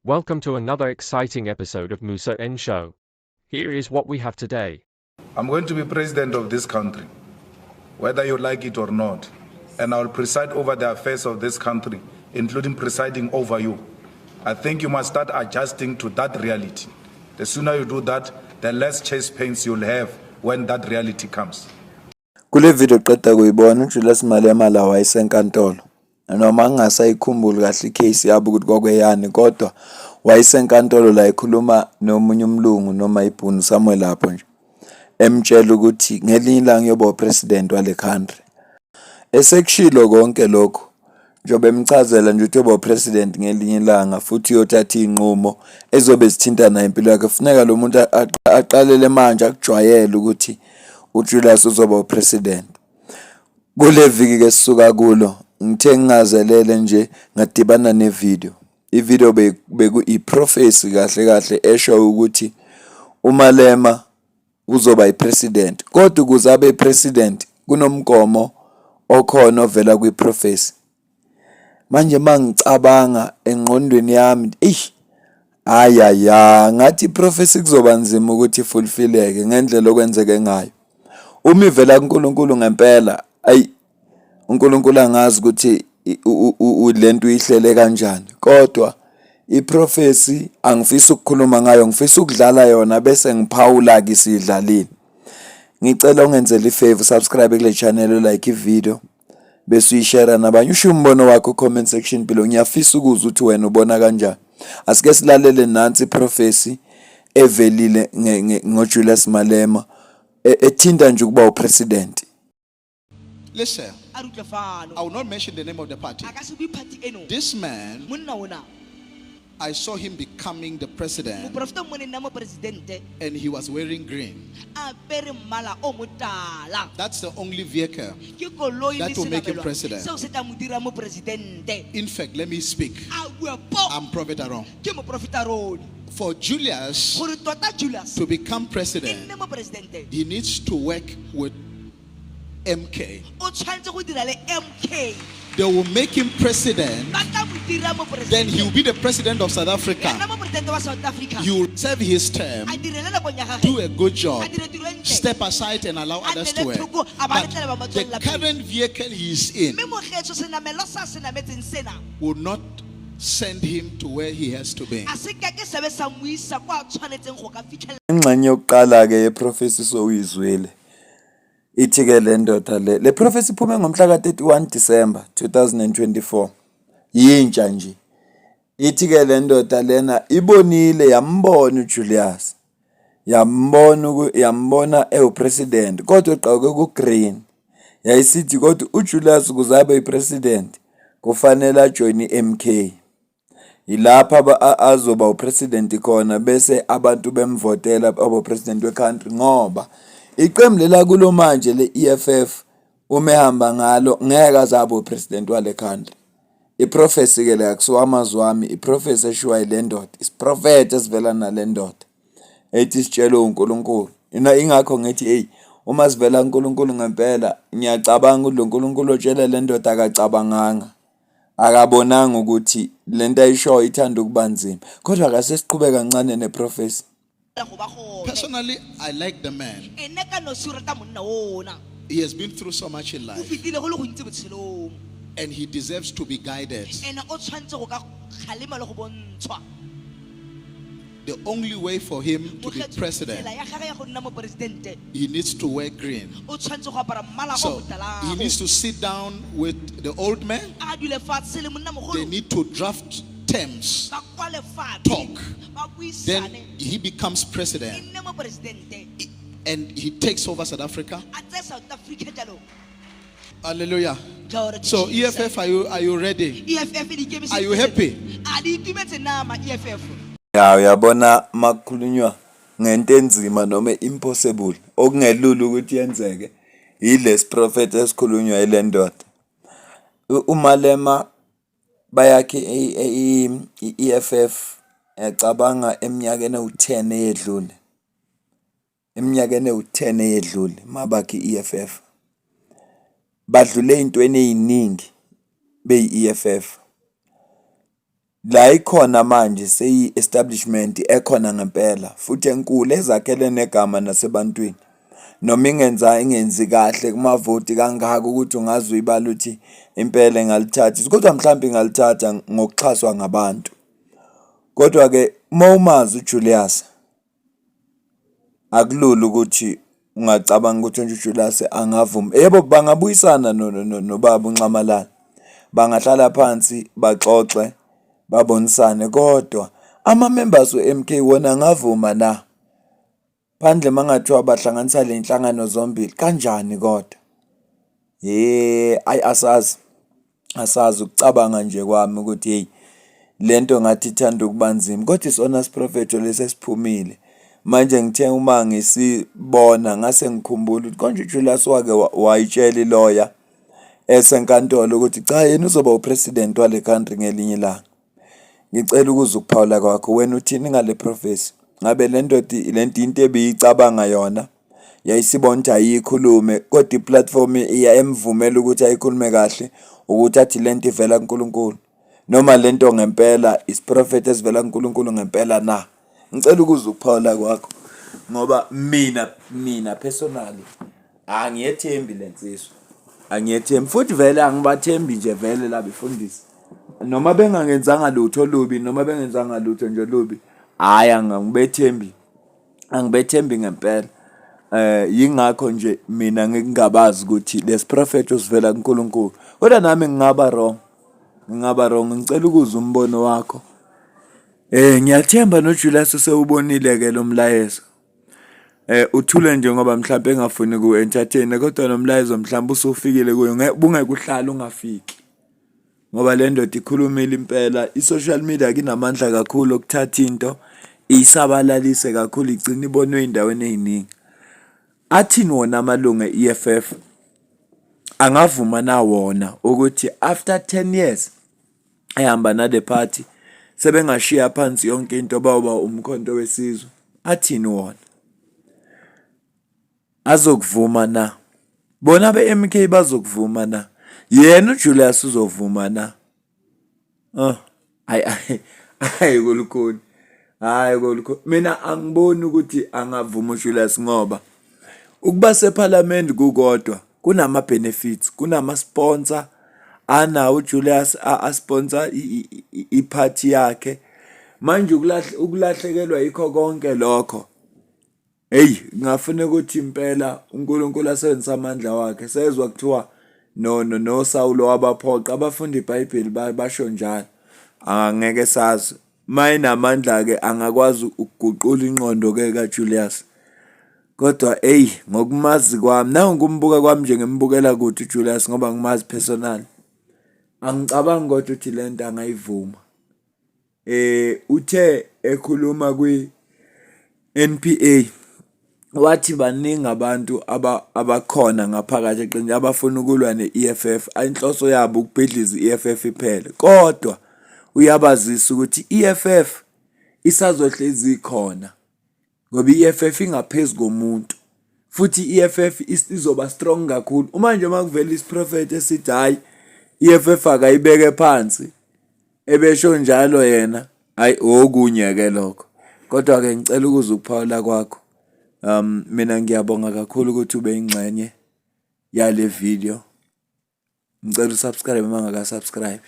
Welcome to another exciting episode of Musa N Show. Here is what we have today. I'm going to be president of this country, whether you like it or not. And I will preside over the affairs of this country, including presiding over you. I think you must start adjusting to that reality. The sooner you do that, the less chest pains you'll have when that reality comes. Kule video qeda kuyibona uJulius Malema la wayesenkantolo. Noma ngingasayikhumbuli kahle i-case yabo ukuthi kwakweyani, kodwa wayesenkantolo la ekhuluma nomunye umlungu noma ibhunu somewhere lapho nje. Emtshela ukuthi ngelinye ilanga uyoba u-president wale country. Esekushilo konke lokhu, njengoba emchazela nje ukuthi uyoba u-president ngelinye ilanga futhi uyothatha iy'nqumo ezobe zithinta naye impilo yakhe. Kufuneka lo muntu aqalele manje akujwayele ukuthi uJulius uzoba u-president. Kule viki ke sisuka kulo, ngithe ngingazelele nje ngadibana ne-video. I-video beku i-prophecy kahle kahle esho ukuthi uMalema uzoba i-president, kodwa ukuze abe i-president kunomgomo okhona ovela kwi-prophecy. Manje mangicabanga engqondweni yami, eish, ayaya, ngathi i-prophecy kuzoba nzima ukuthi i-fulfill-eke ngendlela okwenzeke ngayo. Uma ivela kuNkulunkulu ngempela, ayi, uNkulunkulu angazi ukuthi lento uyihlele kanjani, kodwa i-prophecy angifisi ukukhuluma ngayo, ngifisa ukudlala yona bese ngiphawula-ke isiyidlalile. Ngicela ungenzele i-favor, subscribe kule channel, like i-video bese uyi-share nabanye, ushiye umbono wakho comment section below. Ngiyafisa ukuzwa ukuthi wena ubona kanjani. Asike silalele nansi i-prophecy evelile ngoJulius Malema ethinta nje ukuba u-president. Listen, A re utlwe fano. I will not mention the name of the party. A ka se bue party eno. This man, Monna ona, I saw him becoming the president moporofeta o mmone nna moporesidente and he was wearing green. A apere mmala o motala. That's the only vehicle. Ke koloi That le will make him senamelwa president. Seo se tla mo dira moporesidente. In fact, let me speak. A bua po. I'm Prophet Aaron. Ke moporofeta Roni. For Julius Gore tota Julius to become e president, nne moporesidente, he needs to work with MK. O tshwanetse go dira le MK. They will make him president. Ba tla mo dira Then he will moporesidente. be the president of South Ya nna Africa. Moporesidente wa South Africa. He will serve his term, A direle nakong ya gagwe. Do a good job, A dire tiro e ntle. Step aside and allow A others to tlele work. thoko, a ba But letlela ba mo the tswella pele. Current vehicle he is in Mme mogetso senamelo sa se nametseng sena will not send him to where he has to be. A se ka ke sebe sa mo isa kwa a tshwanetseng go ka fitlhelela. Ingxenye yokuqala ke ye-prophecy sowuyizwile. Ithi ke le ndoda le prophecy iphume ngomhla ka-31 December 2024. Yintsha nje. Ithi ke le ndoda lena ibonile yambona uJulius. Yambona ewu-president kodwa egqoke ku-green. Yayisithi kodwa uJulius ukuze abe yi-president kufanele ajoyine i-MK. Yilapha azoba u-president khona bese abantu bemvotela abe president we-country, ngoba iqembu lela kulo manje le-EFF uma ehamba ngalo ngeke aze abe u-president wale country. I-prophecy ke le, akusiwo amazwi ami, i-prophecy eshiwa yile ndoda, isiprofetho esivela nale ndoda ethi sitshelwe uNkulunkulu. Ina ingakho ngithi hey, uma sivela kuNkulunkulu ngempela, ngiyacabanga ukuthi lo nkulunkulu otshele le ndoda akacabanganga, akabonanga ukuthi lento ayishoyo ithanda ukuba nzima, kodwa akase siqhube kancane ne-prophecy. Go ba gone. Personally, I like the man. Ene ka nosi o rata monna ona. He has been through so much in O life fetile go le gontsi botshelong. And he deserves to be guided. Ene o tshwanetse go ka kgalema le go bontshwa. The only way for him to be Mokgetho, president, tsela ya gagwe ya go nna moporesidente, he needs to wear green. O tshwanetse go apara mmala o So motala. He needs to sit down with the old man. A dule fatshe le monna They mogolo. Need to draft terms. Ba kwale fatshe. Talk. Ba Then buisane. He becomes E president nne moporesidente. And he takes over South Africa. A tseye South Africa jalo. Hallelujah. Glory to So Jesus. EFF, are you ready? EFF e di ikemiseditse. Are you happy? A di itumetse na ma EFF? Ya, uyabona makukhulunywa ngento enzima noma impossible okungelula ukuthi yenzeke, yilesi prophet esikhulunywa yile ndoda. UMalema bayakhe i-EFF ngiyacabanga eminyakeni ewu-10 eyedlule. Eminyakeni ewu-10 eyedlule mabakhe i-EFF. Badlule ey'ntweni ey'ningi beyi-EFF. La ikhona manje seyi-establishment ekhona ngempela futhi enkulu ezakhele negama nasebantwini. Noma ingenza ingenzi kahle kumavoti kangaka ukuthi ungaze uyibale uthi impela ingalithatha kodwa mhlawumbe ingalithatha ngokuxhaswa ngabantu. Kodwa-ke uma umazi uJulius akulula ukuthi ungacabanga ukuthi uJulius angavuma. Yebo, bangabuyisana nobaba uNxamalala, bangahlala phansi baxoxe babonisane kodwa ama-members we-M_K wona angavuma na? Phandle uma kungathiwa bahlanganisa le nhlangano zombili kanjani kodwa? Hhe, ayi asazi, asazi ukucabanga nje kwami ukuthi hheyi le nto ngathi ithanda ukuba nzima kodwa isona siprofetho lesi esiphumile. Manje ngithe uma ngisibona ngase ngikhumbula ukuthi konje uJulius wake wayitshela iloya esenkantolo ukuthi cha yena uzoba u-president wale country ngelinye ilanga. Ngicela ukuzwa ukuphawula kwakho, wena uthini ngale prophecy? Ngabe le ndoda le nto into ebiyicabanga yona yayisibona ukuthi ayikhulume kodwa i-platform emvumela ukuthi ayikhulume kahle ukuthi athi le nto ivela kuNkulunkulu noma le nto ngempela isiprofetho esivela kuNkulunkulu ngempela na? Ngicela ukuzwa ukuphawula kwakho ngoba mina mina personally angiyethembi le nsizwa, angiyethembi futhi vele angibathembi nje vele labefundisi noma bengangenzanga lutho olubi noma bengenzanga lutho nje olubi, hhayi angibethembi, angibethembi ngempela. Yingakho nje mina ngingabazi ukuthi lesiprofetho sivela kuNkulunkulu, kodwa nami ngingaba wrong, ngingaba wrong. Ngicela ukuzwa umbono wakho. Ngiyathemba noJulius usewubonile-ke lo mlayezo. Uthule nje ngoba mhlampe engafuni ku-entertain-a kodwa lo mlayezo mhlampe usufikile kuye bungeke uhlale ungafiki. Ngoba le ndoda ikhulumile impela, i-social media inamandla kakhulu okuthatha into iyisabalalise kakhulu igcine ibonwe ey'ndaweni ey'ningi. Athini wona amalungu e-E_F_F? Angavuma na wona ukuthi after 10 years ehamba nale party sebengashiya phansi yonke into bayoba uMkhonto weSizwe? Athini wona? Azokuvuma na? Bona be-M_K bazokuvuma na? Yena uJulius uzovuma na? Oh, hayi hayi kulukhuni. Hayi kulukhuni. Mina angiboni ukuthi angavuma uJulius ngoba ukuba sephalamende kukodwa kunama-benefits, kunama-sponsor anawo uJulius a-sponsor i-party yakhe. Manje ukulahlekelwa yikho konke lokho Eyi kungafuna ukuthi impela uNkulunkulu asebenzise amandla wakhe. Sezwa kuthiwa no no noSawulu wabaphoqa abafunda iBhayibheli basho njalo. Angeke sazi. Uma enamandla-ke angakwazi ukuguqula ingqondo-ke kaJulius. Kodwa eyi ngokumazi kwami nangokumbuka kwami nje ngimbukela kude uJulius ngoba ngimazi personally. Angicabangi kodwa ukuthi le nto angayivuma. Uthe ekhuluma kwi-N_P_A wathi baningi abantu abakhona ngaphakathi eqenjini abafuna ukulwa ne-E_F_F, inhloso yabo ukubhidliza i-E_F_F iphele. Kodwa uyabazisa ukuthi i-E_F_F isazohlezi ikhona ngoba i-E_F_F ingaphezu komuntu futhi i-E_F_F izoba strong kakhulu. Uma nje uma kuvela isiprofetho esithi hhayi i-E_F_F akayibeke phansi. Ebesho njalo yena, hhayi okunye-ke lokho. Kodwa-ke ngicela ukuzwa ukuphawula kwakho. Mina ngiyabonga kakhulu ukuthi ube yingxenye yale video. Ngicela u-subscribe uma ungaka-subscribe.